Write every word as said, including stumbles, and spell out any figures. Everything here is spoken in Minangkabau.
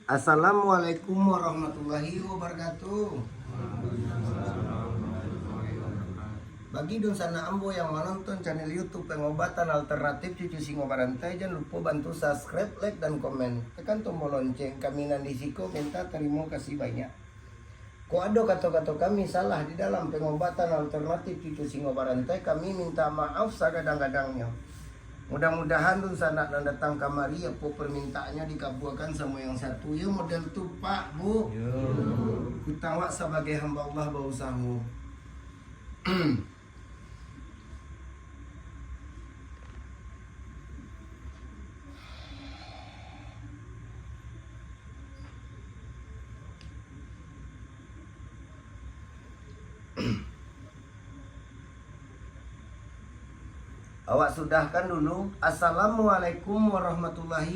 Assalamualaikum warahmatullahi wabarakatuh. Bagi dunsanak ambo yang manonton channel YouTube Pengobatan Alternatif Cucu Singo Barantai, jan lupo bantu subscribe, like, dan komen. Tekan tombol lonceng, kami nan di siko minta tarimo kasih banyak. Kok ado kato-kato kami salah di dalam pengobatan alternatif cucu singo barantai, kami minta maaf sagadang-gadangnyo. Mudah-mudahan dunsanak nan datang kamari, apo permintaannyo dikabuakan samo yang satu. Yo, model tu, Pak, Bu. Yo. Kutang wak sabagai hamba Allah bausaho. Awak sudahkan dulu. Assalamualaikum warahmatullahi